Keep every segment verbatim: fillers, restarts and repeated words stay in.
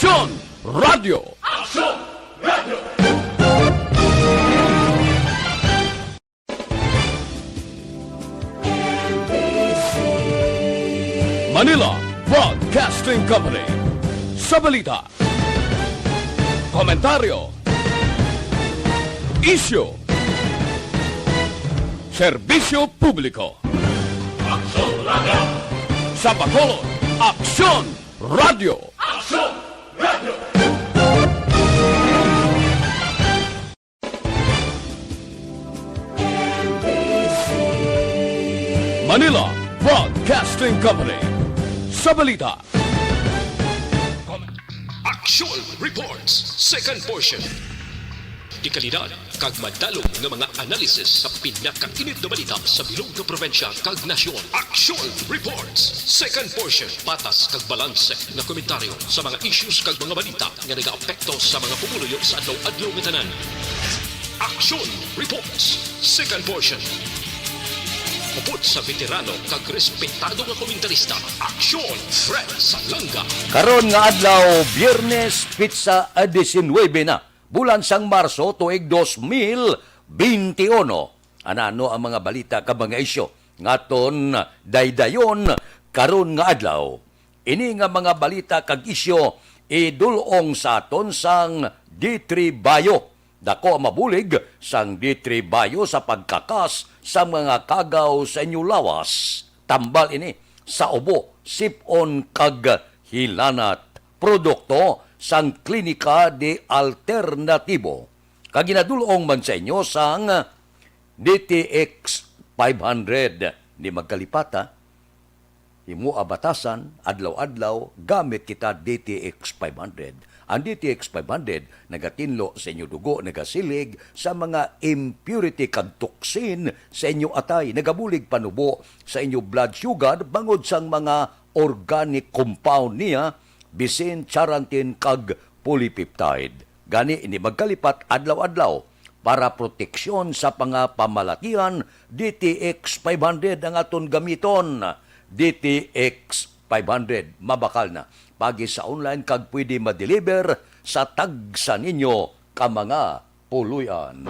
Aksyon Radio. Aksyon Radio. Manila Broadcasting Company. Sa balita, komentaryo, isyu, serbisyo publiko. Aksyon Radio. Sa Bacolod, Aksyon Radio. Aksyon Radio. Manila Broadcasting Company. Sa balita, Action Reports, second portion. Dekalidad kag madalom nga mga analysis sa pinakainit nga balita sa bilog nga probinsya kag nasyon. Action Reports, second portion. Patas kag balanse nga komentaryo sa mga issues kag mga balita nga nagaapekto sa mga pumuluyo sa adlaw-adlaw nga tanan. Action Reports, second portion. Upod sa veterano kag respetado nga komentarista, Aksyon Fred Salanga. Karon nga adlaw, Biyernes, petsa disinuybe na, bulan sang Marso, tuig dos mil beinti uno. Ano-ano ang mga balita kag mga isyu nga aton daydayon karon nga adlaw? Ini nga mga balita kag isyu idul-ong sa aton sang D three Bio. Dako ang mabulig sang D three Bio sa pagkakas sa mga kagaw sa inyo lawas. Tambal ini sa ubo, sip-on kag hilanat. Produkto sang Klinika de Alternatibo. Kag ginadul-ong man sa inyo sang D T X five hundred. Di magkalipata, himoa batasan, adlaw-adlaw, gamit kita D T X five hundred. Ang D T X five hundred nagatinlo sa inyo dugo, nagasilig sa mga impurity kag toxin sa inyo atay, nagabulig panubo sa inyo blood sugar bangod sang mga organic compound niya, bisin charantin kag polypeptide. Gani, ini magkalipat adlaw-adlaw para proteksyon sa pangapamalatian, D T X five hundred ang aton gamiton. D T X five hundred, mabakal na. Pagi sa online kag pwede ma-deliver sa tagsa ninyo ka mga puloy-an.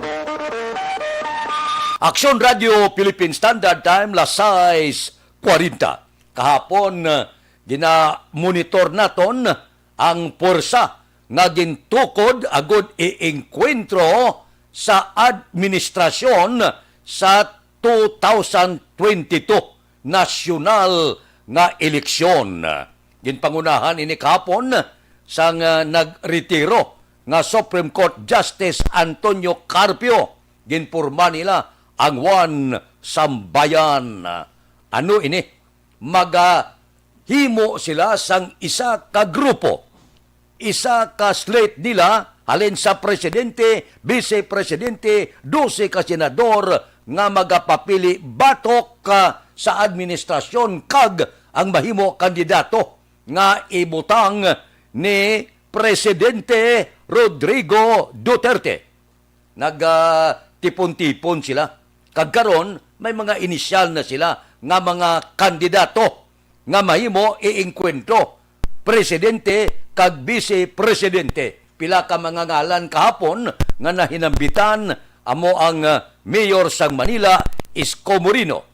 Aksyon Radio Philippine Standard Time, las sais kwarenta. Kahapon, gina-monitor naton ang pwersa nga gintukod agud iengkwentro sa administrasyon sa two thousand twenty-two nasyonal nga eleksyon. Ginpangunahan ini kahapon sang, ah, nagretiro nga Supreme Court Justice Antonio Carpio. Ginporma nila ang One Sambayan. Ano ini? Magahimo sila sang isa ka grupo, isa ka slate nila, halin sa presidente, vice presidente, dose ka senador nga magapapili batok, ah, sa administrasyon kag ang mahimo kandidato nga ibutang ni Presidente Rodrigo Duterte. Nagtipon-tipon sila. Kag karon, may mga inisyal na sila nga mga kandidato nga mahimo iengkwentro, presidente kag vice presidente. Pila ka mga ngalan kahapon nga nahinambitan, amo ang, ah, Mayor sang Manila, Isko Moreno.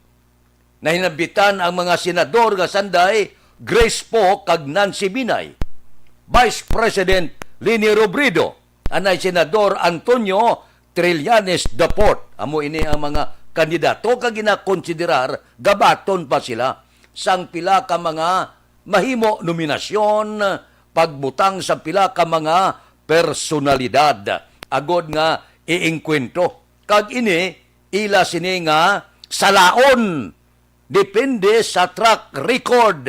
Nahinambitan ang mga senador nga sanday, Grace Poe kag Nancy Binay. Vice President Leni Robredo, anay Senador Antonio Trillanes the fourth. Amo ini ang mga kandidato kag ginakonsiderar gabaton pa sila sang pila ka mga mahimo nominasyon, pagbutang sa pila ka mga personalidad agod nga iengkwentro. Kag ini, ila sini nga salaon. Depende sa track record,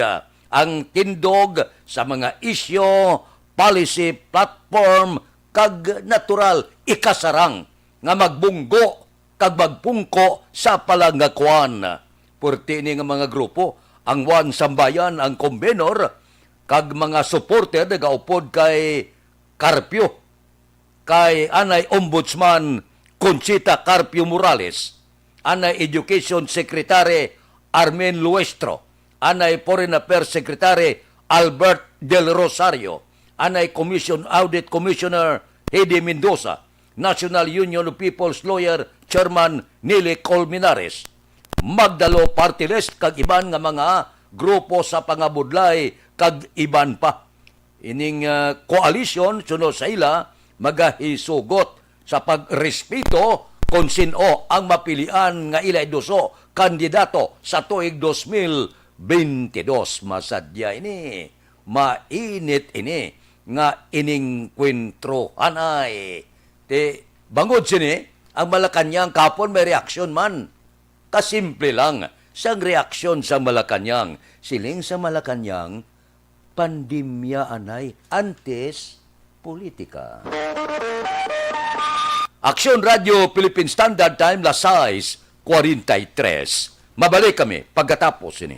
ang tindog sa mga isyu, policy, platform, kag natural ikasarang nga magbunggo kag magpungko sa palangakuan. Purti ini nga mga grupo, ang One Sambayan, ang convenor, kag mga supporter nagaupod kay Carpio, kay anay Ombudsman Conchita Carpio Morales, anay Education Secretary Armin Luestro, anay Foreign Affairs Secretary Albert Del Rosario, anay Commission, Audit Commissioner Hedy Mendoza, National Union of People's Lawyer Chairman Nilly Colmenares, Magdalo Party List kag iban nga mga grupo sa pangabudlay kag iban pa. Ining, ah, koalisyon, suno sa ila, magahisugot sa pagrespeto kon sin-o ang mapilian nga ila iduso kandidato sa tuig dos mil bentidós. Masadya ini, mainit ini nga ining kwentro, anay. Ti, bangod sini, ang Malacañang kahapon may reaksyon man. Kasimple lang sang reaksyon sa Malacañang. Siling sa Malacañang, pandemya anay, antes politika. Aksyon Radyo Philippine Standard Time, las sais cuarenta y tres. Mabalik kami pagkatapos sini.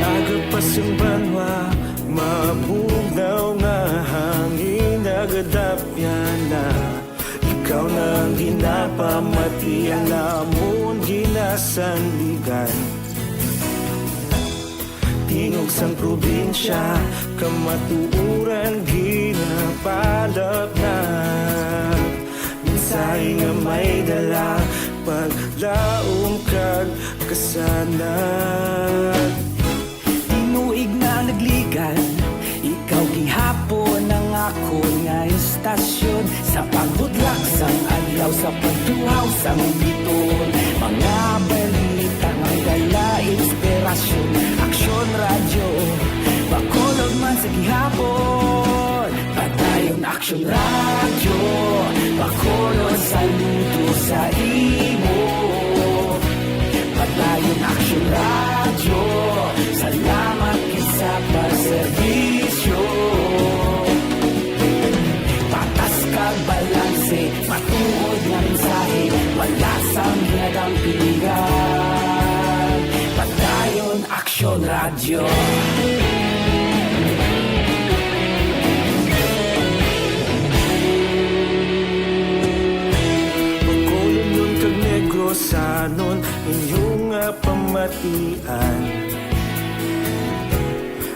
Aga pa sing banwa, mabugnaw nga hangin nagadapyan na. Ikaw na ang ginapamati, ang amon ginasandigan. Tingog sang probinsya, kamatuoran ginapalapnat. Mensahe nga may dala, paglaom kag kasanag. Tinuig na nagligan, ikaw gihapon ang akon nga istasyon. Sa pagbudlak sang adlaw, sa pagtuhaw sang biton, mga balita nga dala inspirasyon. Aksyon Radyo, Bacolod man sa gihapon. Padayon Aksyon Radyo, Bacolod, saludo sa imo. Padayon Aksyon Radyo, salamat gid sa pagserbisyo. Patas kag balanse, matuod nga mensahe, wala sang ginadampigan. Padayon Aksyon Radyo. Bacolodnon kag Negrosanon, inyo nga pamatian.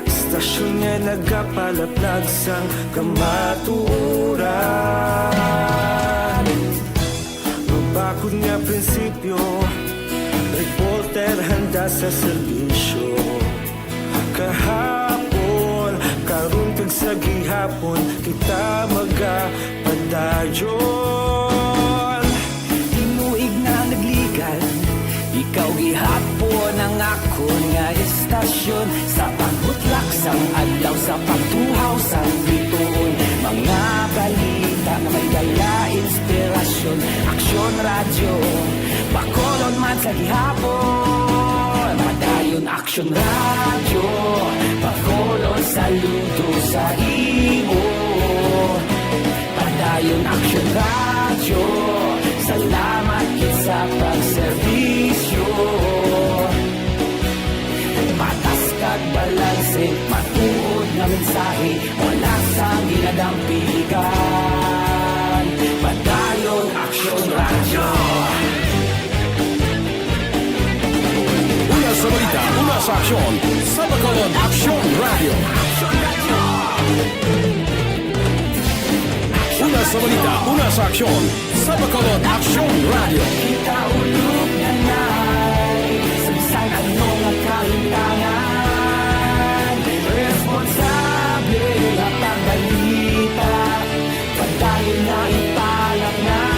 Istasyon nga nagapalaplag sang kamatuoran. Mabakod nga prinsipyo, reporter handa sa serbisyo. Kahapon, karon kag sa gihapon, kita magapadayon. Tinuig na nagligan, ikaw gihapon ang akon nga istasyon. Sa pagbutlak sang adlaw, sa pagtuhaw sang bituon, mga balita nga may dala inspirasyon. Aksyon Radyo, Bacolod man sa gihapon. Padayon Aksyon Radyo, Bacolod, saludo sa imo. Padayon Aksyon Radyo, salamat gid sa pagserbisyo. Patas kag balanse, matuod nga mensahe, wala sang ginadampigan. Padayon Aksyon Radyo. Una sa balita, una sa aksyon, sa Bacolod Aksyon Radyo. Una sa balita, una sa aksyon, sa Bacolod Aksyon Radyo. Kita ulog na nai, sa bisan ano nga kahintangan, responsable nga pagbalita. Padayon na ipalapnan,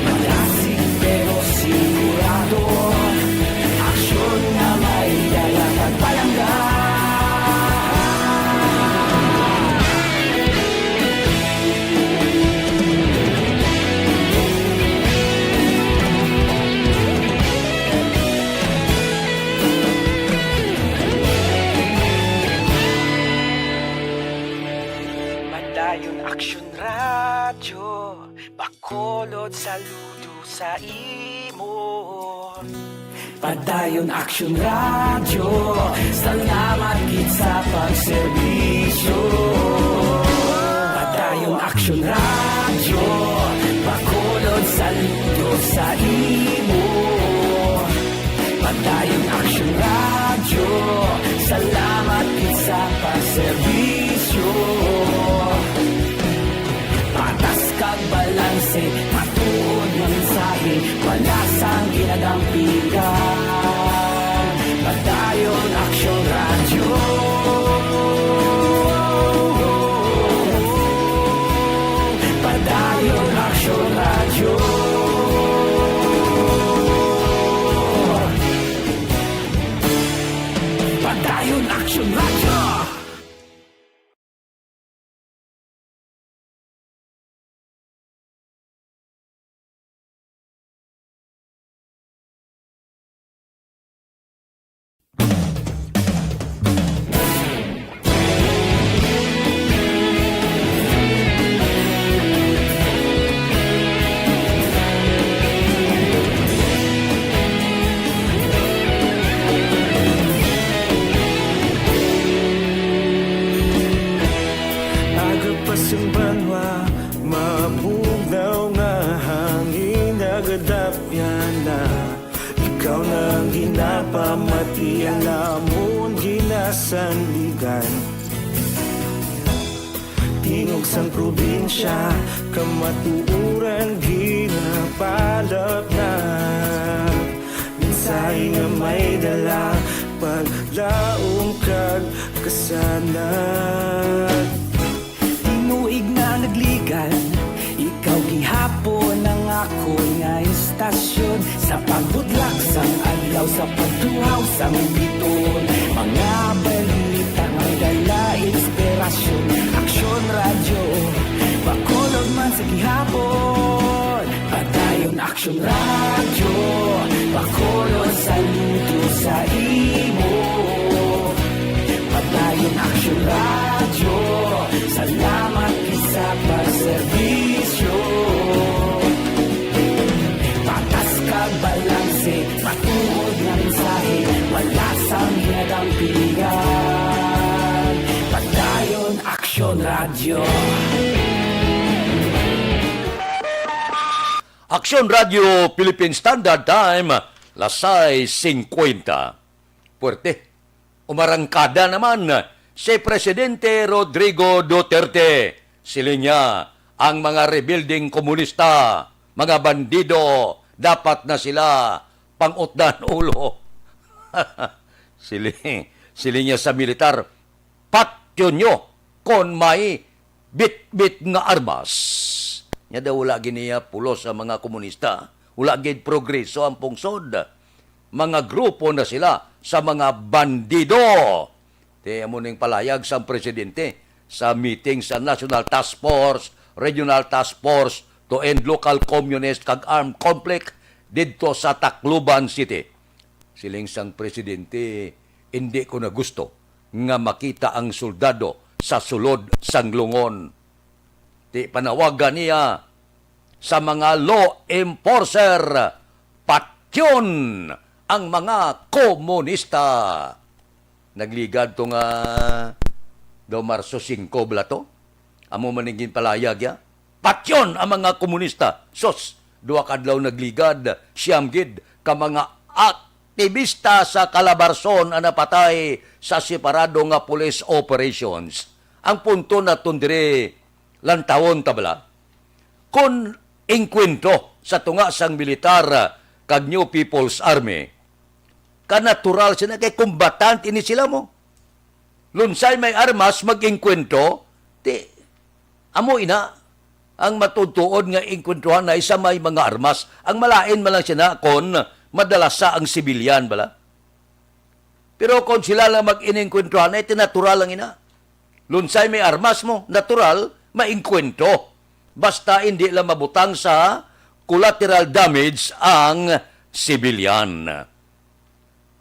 malasig pero sigurado. Aksyon nga may dala kag palangga. Padayon Aksyon Radyo, Bacolod, saludo sa imo. Padayon Aksyon Radyo, salamat gid sa pagserbisyo. Padayon Aksyon Radyo, Bacolod, saludo sa imo. Padayon Aksyon Radyo, salamat gid sa pagserbisyo. Patas kag balanse, matuod nga mensahe, wala sang ginadampigan. Padayon Aksyon Radyo. Padayon Aksyon Radyo. Padayon Aksyon Radyo. Aga pa sing banwa, mabugnaw nga hangin, nagadapyan na. Ikaw na ang ginapamati, ang amon ginasandigan. Tingog sang probinsya, kamatuoran ginapalatnat. Mensahe nga may dala, paglaom kag kasanag. Tinuig na nagligad, ikaw gihapon ang akon nga istasyon. Sa pagbudlak sang adlaw, sa pagtuhaw sang biton, mga balita may dala inspirasyon. Aksyon Radyo, Bacolod man sa gihapon. Padayon Aksyon Radyo, Bacolod, saludo sa imo. Padayon Aksyon Radyo, salamat gid sa pagserbisyo. Patas kag balanse, matuod nga mensahe, wala sang ginadampigan. Padayon Aksyon Radyo. Aksyon Radyo Philippine Standard Time, las sais singkwenta. Puwerte. Umarangkada naman si Presidente Rodrigo Duterte. Siling niya, ang mga rebeldeng komunista, mga bandido, dapat na sila pang-utdan ulo. Siling, siling niya sa militar, "Patyon nyo kon may bitbit nga armas." Nya daw wala gid niya pulos ang mga komunista. Wala gid progreso ang pungsod. Mga grupo na sila sa mga bandido. Ti amo ning palayag sang presidente sa meeting sa National Task Force, Regional Task Force to End Local Communist kag Armed Conflict didto sa Tacloban City. Siling sang presidente, "Indi ko na gusto nga makita ang soldado sa sulod sang lungon." Ti panawagan niya sa mga law enforcer, patyon ang mga komunista. Nagligad to nga daw Marso singko bala to. Amo man ning ginpalayag ya. Patyon ang mga komunista. Sus, duha ka adlaw nagligad, siyam gid ka mga aktibista sa Calabarzon ang napatay sa separado nga police operations. Ang punto naton diri, lantawon ta bala, kon engkwentro sa tunga sang militar kag New People's Army, kanatural sina kay combatant ini sila mo. Lunsay may armas, mag-engkwentro, ti, amo ina ang matuod-tuod nga engkwentrohan na isa may mga armas. Ang malain man lang sina kon madalasa ang sibilyan bala. Pero kon sila lang mag-inengkwentrohan, ay tinatural lang ina. Lunsay may armas mo, natural, maengkwentro. Basta hindi lang mabutang sa collateral damage ang sibilyan.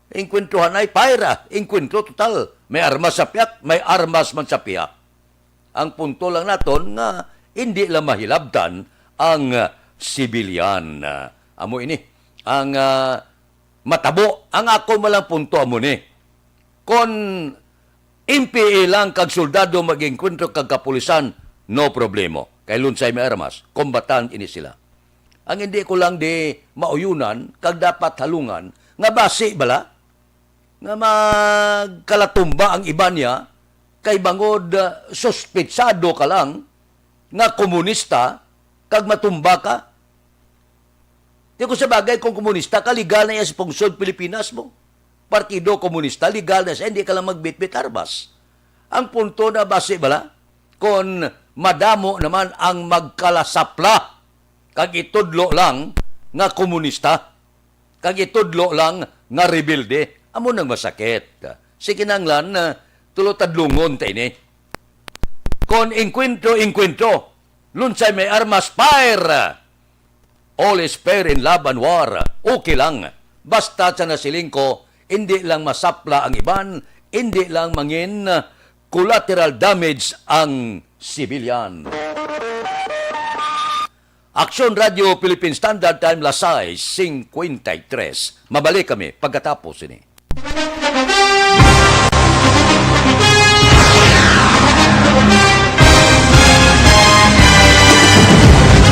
Engkwentrohan ay paira, engkwentro total. May armas sa piyak, may armas man sa piyak. Ang punto lang naton nga hindi lang mahilabtan ang sibilyan. Amo ini ang, ah, matabo. Ang ako malang punto amo ni, kon M P A lang kag soldado mag-engkwentro kag kapulisan, no problema. Kay lunsay may armas, kombatan ini sila. Ang hindi ko lang di mauyunan kag dapat halungan nga basi bala nga magkalatumba ang iba niya kay bangod, ah, suspitsado ka lang nga komunista kag matumba ka. Di ko sa bagay kung komunista ka, legal na iya sa pungsod Pilipinas mo. Partido Komunista, legal na siya, hindi ka lang magbitbit armas. Ang punto na basi bala, kung madamo naman ang magkalasapla, kag itudlo lang nga komunista, kag itudlo lang nga rebelde, amo nang masakit. Sige nang lan, ah, tulo tadlungon ta ini. Kon engkwentro, engkwentro. Lunsay may armas, fire! All is fair in love and war. Okay lang. Basta sa nasiling ko, hindi lang masapla ang iban, hindi lang mangin collateral damage ang civilian. Aksyon Radio Philippine Standard Time, las sais cincuenta y tres. Mabalik kami pagkatapos ini.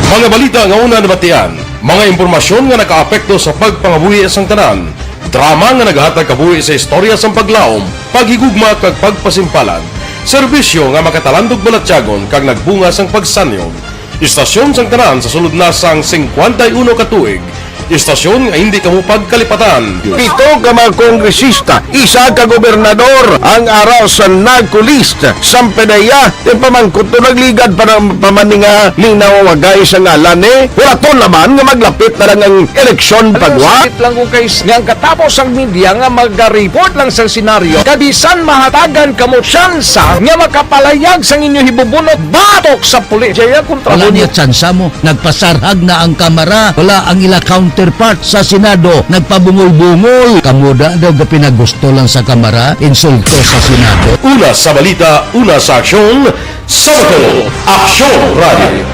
Mga balita nga una nabatian, mga impormasyon nga nakaapekto sa pagpangabuhi sang tanan, drama nga nagahatag kabuhi sa istorya sang paglaom, paghigugma kag pagpasimpalan, serbisyo nga makatalandog balatyagon kag nagbunga sang pagsanyog. Istasyon sang tanan sa sulod na sang singkwenta y uno ka tuig. Istasyon nga hindi kamo pagkalipatan. Pito ka mga kongresista, isa ka gobernador, ang ara sa NAGCOLEST, sang PDEA, ti pamangkot to nagligad pa ng pamaninga ning nawawagay sa ngalan ni. Wala to naman nga maglapit na lang ang eleksyon pagwa. Sakit lang ko kay s-, nga ang katapos ang media nga magariport lang sa senaryo, kabisan mahatagan kamo tsansa nga makapalayag sang inyo hibubunot batok sa pulis. Jaya kontra Wala mo. Niya tsansa mo. Nagpasarhag na ang Kamara. Wala ang ila counterpart sa Senado. Nagpabungol-bungol. Kamo da daw ga pinagusto lang sa Kamara, insulto sa Senado. Una sa balita, una sa aksyon, sa Bacolod, Aksyon Radio.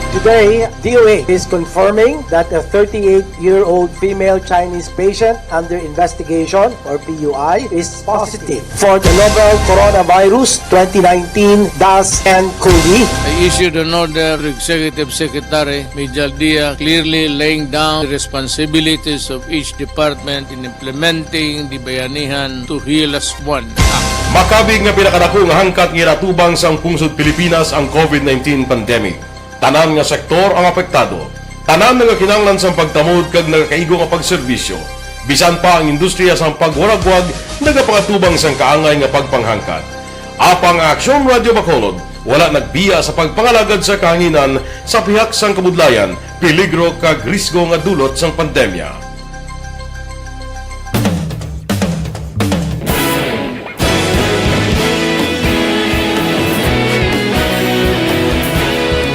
Today, D O A is confirming that a thirty-eight-year-old female Chinese patient under investigation, or P U I, is positive for the novel coronavirus twenty nineteen dash N cov. I issued an order to Executive Secretary Major Dia, clearly laying down the responsibilities of each department in implementing the Bayanihan to Heal Us One Act. Makabig nga pinakadako nga hangkat nga ginatubang sang pungsod Pilipinas ang covid nineteen pandemic. Tanan nga sektor ang apektado. Tanan nagakinahanglan sang pagtamod kag nagakaigo nga pagserbisyo. Bisan pa ang industriya sang pagwaragwag nagapangatubang sang kaangay nga pagpanghangkat. Apang ang Aksyon Radio Bacolod wala nagbiya sa pagpangalagad sa kahanginan sa pihak sang kabudlayan, peligro kag risgo nga dulot sang pandemya.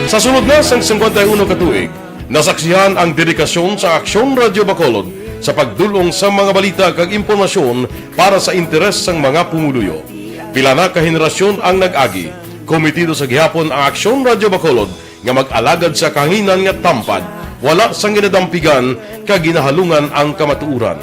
Sa sulod na sang singkwenta y uno ka tuig, nasaksihan ang dedikasyon sa Aksyon Radio Bacolod sa pagdul-ong sa mga balita kag impormasyon para sa interes sang mga pumuluyo. Pila na ka henerasyon ang nag-agi. Kometido sa gihapon ang Aksyon Radio Bacolod nga mag-alagad sa kahanginan nga tampad, wala sang ginadampigan kag ginahalungan ang kamatuoran.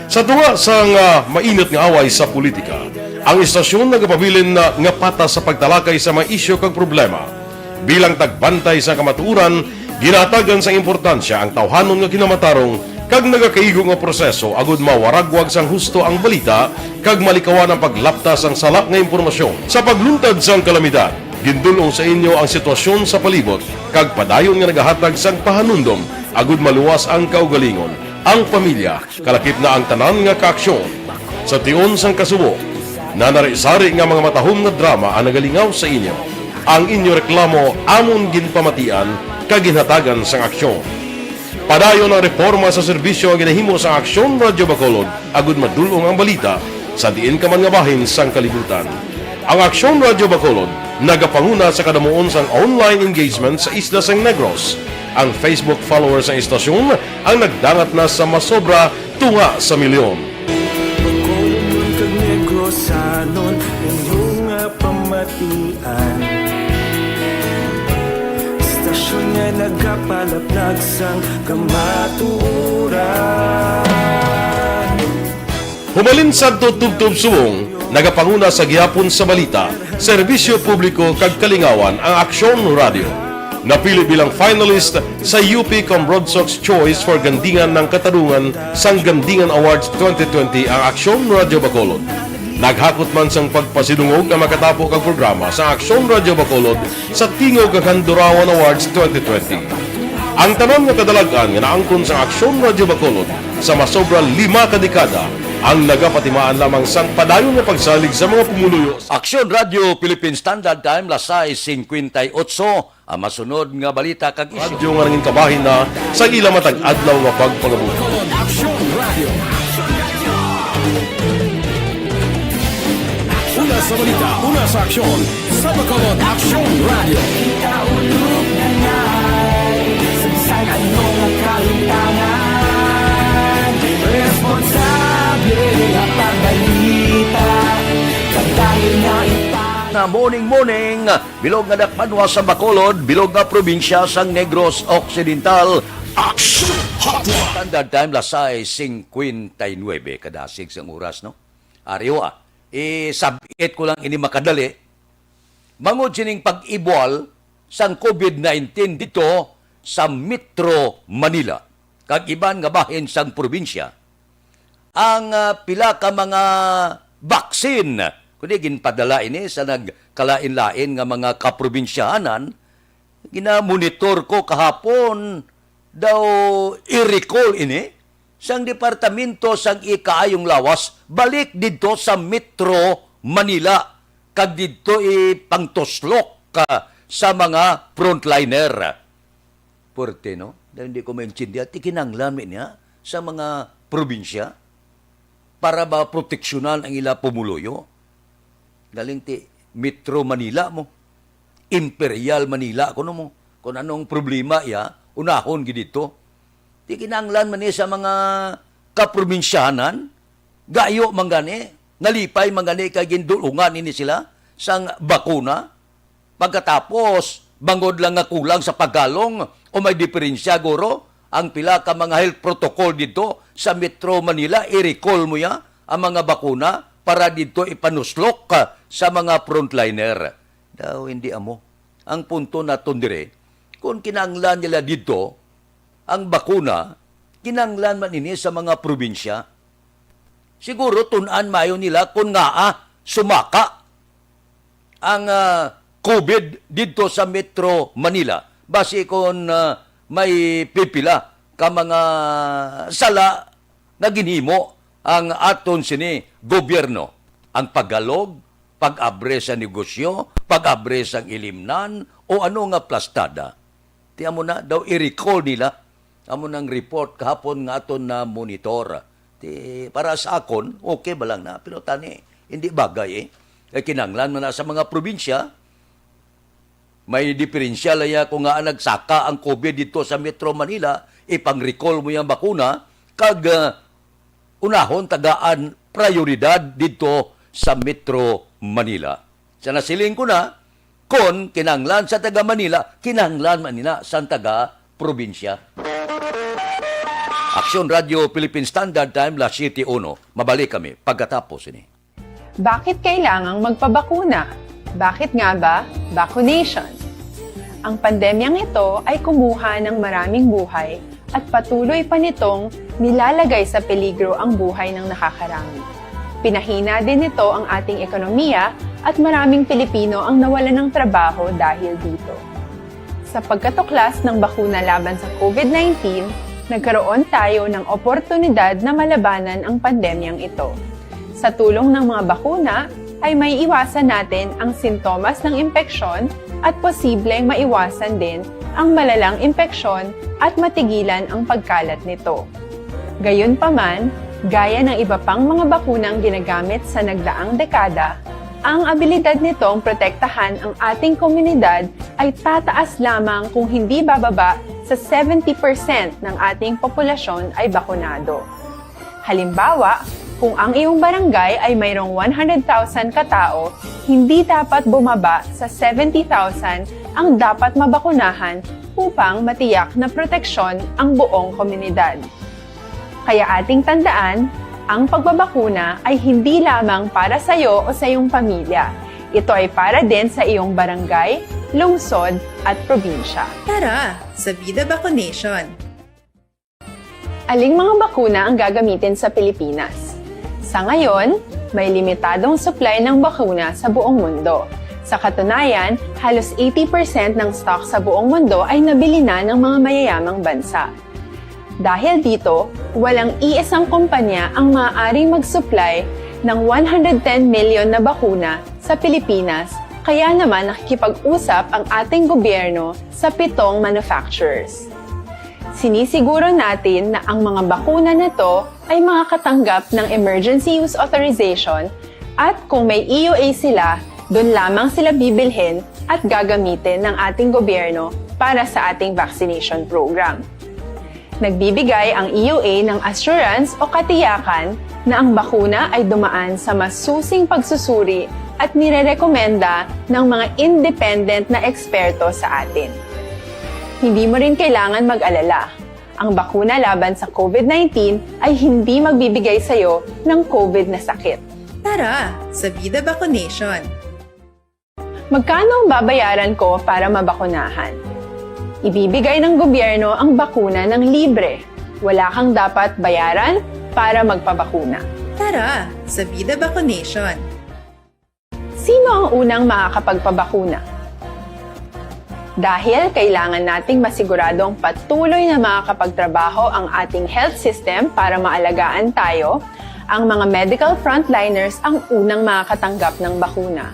Sa tunga sang, ah, mainit nga away sa politika, ang istasyon nagapabilin na nga patas sa pagtalakay sa mga isyu kag problema. Bilang tagbantay sa kamatuoran, ginahatagan sang importansya ang tawhanon nga kinamatarong kag nagakaigo nga proseso agud mawaragwag sang husto ang balita kag malikawan ang paglapta sang sala nga impormasyon. Sa pagluntad sang kalamidad, gindul-ong sa inyo ang sitwasyon sa palibot kag padayon nga nagahatag sang pahanumdom agud maluwas ang kaugalingon, ang pamilya, kalakip na ang tanan nga kaaksyon. Sa tion sang kasubo, nanari-sari nga mga matahom nga drama ang nagalingaw sa inyo. Ang inyo reklamo amon ginpamatian kag ginhatagan sang aksyon. Padayon ang reporma sa serbisyo nga ginahimo sang Aksyon Radio Bacolod agud madul-ong ang balita sa diin ka man nga bahin sang kalibutan. Ang Aksyon Radio Bacolod nagapanguna sa kadamuon sang online engagement sa isla sang Negros. Ang Facebook followers sang istasyon ang nagdangat na sa masobra tunga sa milyon. Bacolod kag Negrosanon, inyo nga pamatian. Istasyon nga Nagapalaplag sang kamatuoran. Humalin sadto tubtob subong, nagapanguna sa gihapon sa balita, serbisyo publiko kag kalingawan ang Aksyon Radio. Napili bilang finalist sa U P Cambronsox Choice for Gandingan ng Katarungan sang Gandingan Awards twenty twenty ang Aksyon Radio Bacolod. Naghakot man sang pagpasidungog nga makatapo kag programa sa Aksyon Radio Bacolod sa Tingog kag Handurawan Awards twenty twenty. Ang tanan nga kadalag-an nga naangkon sa Aksyon Radio Bacolod sa masobra lima ka dekada ang nagapatimaan lamang sang padayon nga pagsalig sa mga pumuluyo. Aksyon Radio Philippine Standard Time, las sais cincuenta y ocho. Ang masunod nga balita kag isyu. Radyo nga nangin kabahin na sa ila matag adlaw nga pagpangabuhi. Aksyon Radio. Una sa balita, una sa aksyon, sa Bacolod Aksyon Radio. Na morning, morning, bilog nga dakbanwa sa Bacolod, bilog nga probinsya sang Negros Occidental. Aksyon Hotline. Standard Time, las sais cincuenta y nueve, kadasig sang oras, no? Ariwa, isab-it ko lang ini makadali. Bangod sining pag-ibwal sang COVID nineteen dito sa Metro Manila kag iban nga bahin sang probinsya, ang, ah, pila ka mga vaccine, kundi ginpadala ini sa nagkalain-lain nga mga kaprobinsyahanan, ginamonitor ko kahapon, daw i-recall ini sang Departamento sang Ikaayong Lawas balik didto sa Metro Manila, kag didto ipangtuslok, ah, sa mga frontliner. Puwerte, no? Daw hindi ko maintindihan, ti kinahanglan man niya sa mga probinsya para ba proteksyonan ang ila pumuluyo? Galing ti Metro Manila mo, Imperial Manila, kuno mo. Kung anong problema iya, unahon gid dito. Ti kinahanglan man ni sa mga kaprobinsyahanan, gayo man gani, nalipay man gani kay gindulungan ini sila sang bakuna. Pagkatapos, bangod lang nga kulang sa paggalong o may diferensya, guro, ang pila ka mga health protocol dito sa Metro Manila, i-recall mo ya ang mga bakuna para dito ipanuslok, ah, sa mga frontliner. Daw hindi amo. Ang punto naton dire, kung kinahanglan nila dito ang bakuna, kinahanglan man ini sa mga probinsya. Siguro tun-an mayo nila kung ngaa sumaka ang, ah, COVID didto sa Metro Manila. Basi kon, ah, may pipila ka mga sala nga ginhimo ang aton sini gobyerno, ang paggalog, pag-abre sa negosyo, pag-abre sang ilimnan, o ano nga plastada. Ti amo na daw i-recall nila. Amo nang report kahapon nga aton na monitor. Ti para sa akon, okay ba lang na? Pero tani, hindi bagay eh. Kay kinahanglan man na sa mga probinsya, may diferensya lang ya kung nga nagsaka ang COVID dito sa Metro Manila, ipang-recall mo yung bakuna, kag, ah, unahon tagaan prioridad dito sa Metro Manila. Sa nasiling ko na, kon kinahanglan sa taga Manila, kinahanglan man nila sa taga probinsya. Aksyon Radio Philippine Standard Time, las siyete uno. Mabalik kami pagkatapos ini. Bakit kailangang magpabakuna? Bakit nga ba vaccination? Ang pandemyang ito ay kumuha ng maraming buhay at patuloy pa nitong nilalagay sa peligro ang buhay ng nakakarami. Pinahina din nito ang ating ekonomiya at maraming Pilipino ang nawalan ng trabaho dahil dito. Sa pagkatuklas ng bakuna laban sa COVID nineteen, nagkaroon tayo ng oportunidad na malabanan ang pandemyang ito. Sa tulong ng mga bakuna, ay maiiwasan natin ang sintomas ng impeksyon at posibleng maiwasan din ang malalang impeksyon at matigilan ang pagkalat nito. Gayunpaman, gaya ng iba pang mga bakunang ginagamit sa nagdaang dekada, ang abilidad nitong protektahan ang ating komunidad ay tataas lamang kung hindi bababa sa seventy percent ng ating populasyon ay bakunado. Halimbawa, kung ang iyong barangay ay mayroong one hundred thousand katao, hindi dapat bumaba sa seventy thousand ang dapat mabakunahan upang matiyak na proteksyon ang buong komunidad. Kaya ating tandaan, ang pagbabakuna ay hindi lamang para sa iyo o sa iyong pamilya. Ito ay para din sa iyong barangay, lungsod, at probinsya. Tara, sa Vida Vacunation! Aling mga bakuna ang gagamitin sa Pilipinas? Sa ngayon, may limitadong supply ng bakuna sa buong mundo. Sa katunayan, halos eighty percent ng stock sa buong mundo ay nabili na ng mga mayayamang bansa. Dahil dito, walang iisang kumpanya ang maaaring mag-supply ng one hundred ten million na bakuna sa Pilipinas, kaya naman nakikipag-usap ang ating gobyerno sa pitong manufacturers. Sinisiguro natin na ang mga bakuna na to ay makakatanggap ng emergency use authorization, at kung may E U A sila, doon lamang sila bibilhin at gagamitin ng ating gobyerno para sa ating vaccination program. Nagbibigay ang E U A ng assurance o katiyakan na ang bakuna ay dumaan sa masusing pagsusuri at nirerekomenda ng mga independent na eksperto sa atin. Hindi mo rin kailangan mag-alala. Ang bakuna laban sa COVID nineteen ay hindi magbibigay sa iyo ng COVID na sakit. Tara, sa Vida Vacunation! Magkano ang babayaran ko para mabakunahan? Ibibigay ng gobyerno ang bakuna ng libre. Wala kang dapat bayaran para magpabakuna. Tara, sa Vida Vacunation! Sino ang unang makakapagpabakuna? Dahil kailangan nating masiguradong patuloy na makakapagtrabaho ang ating health system para maalagaan tayo, ang mga medical frontliners ang unang makakatanggap ng bakuna.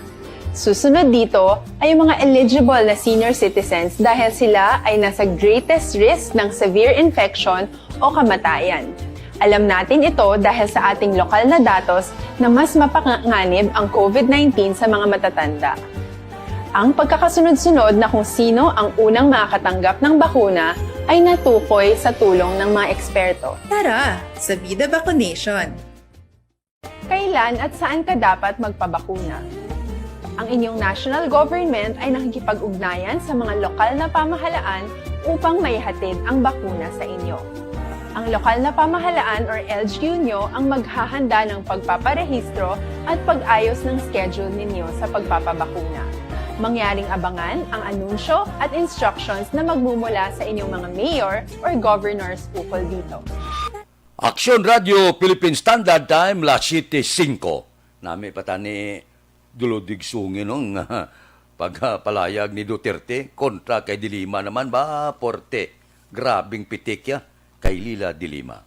Susunod dito ay ang mga eligible na senior citizens dahil sila ay nasa greatest risk ng severe infection o kamatayan. Alam natin ito dahil sa ating lokal na datos na mas mapanganib ang COVID nineteen sa mga matatanda. Ang pagkakasunod-sunod na kung sino ang unang makakatanggap ng bakuna ay natukoy sa tulong ng mga eksperto. Tara, sa Vida Vacunation! Kailan at saan ka dapat magpabakuna? Ang inyong national government ay nakikipag-ugnayan sa mga lokal na pamahalaan upang maihatid ang bakuna sa inyo. Ang lokal na pamahalaan or L G U nyo ang maghahanda ng pagpaparehistro at pag-ayos ng schedule ninyo sa pagpapabakuna. Mangyaring abangan ang anunsyo at instructions na magmumula sa inyong mga mayor or governors ukol dito. Aksyon Radio Philippine Standard Time, las siete singko. Nami pa tani dulod-igsungin, no, nga pagpalayag ni Duterte kontra kay De Lima naman ba, porte. Grabing pitik ya kay Leila De Lima.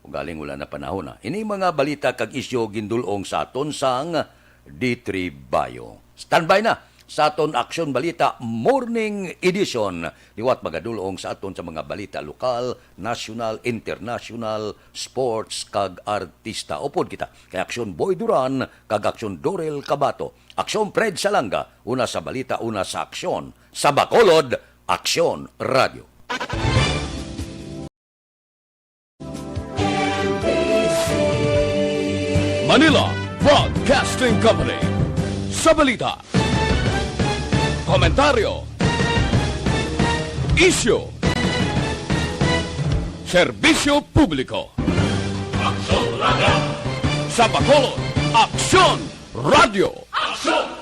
Ugaling wala na panahon na. Ini mga balita kag isyu gindul-ong sa aton sang D three Bio. Standby na sa aton Aksyon Balita Morning Edition. Liwat magadul-ong sa aton sa mga balita lokal, nasyonal, internasyonal, sports, kag artista. Upod kita kay Aksyon Boy Duran kag Aksyon Dorel Cabato. Aksyon Fred Salanga, una sa balita, una sa aksyon. Sa Bacolod, Aksyon Radio. Manila Broadcasting Company. Sa balita, komentaryo, isyu, serbisyo publiko. Aksyon Radio. Sa Bacolod, Aksyon Radio. Aksyon